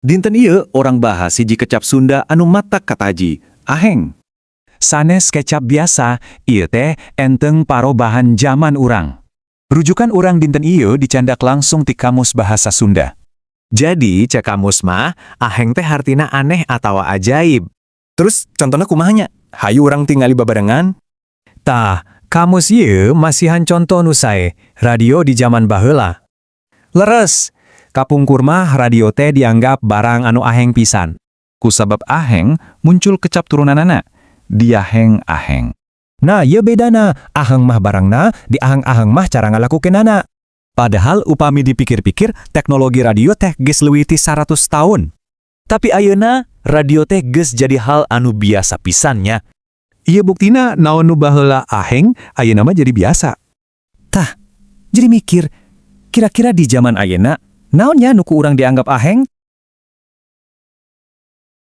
Dinten ieu urang bahas hiji kecap Sunda anu matak kataji, aheng. Sanes kecap biasa, ieu teh enteng parobahan zaman urang. Rujukan urang dinten ieu dicandak langsung ti Kamus Bahasa Sunda. Jadi, cek kamus mah, aheng teh hartina aneh atau ajaib. Terus contohnya kumaha nya? Hayu urang tingali babarengan. Tah, kamus ieu masihan contoh nu sae, radio di zaman baheula. Leres, kapungkur mah radio teh dianggap barang anu aheng pisan. Kusabab aheng muncul kecap turunanana, diaheng aheng. Nah, ieu bedana, aheng mah barangna, diaheng-aheng mah cara ngalakukeunana. Padahal upami dipikir-pikir, teknologi radio teh geus leuwih ti 100 tahun. Tapi ayeuna radio teh geus jadi hal anu biasa pisan nya. Ieu buktina naon nu baheula aheng, ayeuna mah jadi biasa. Tah, jadi mikir, kira-kira di zaman ayeuna, naon nya nu ku urang dianggap aheng?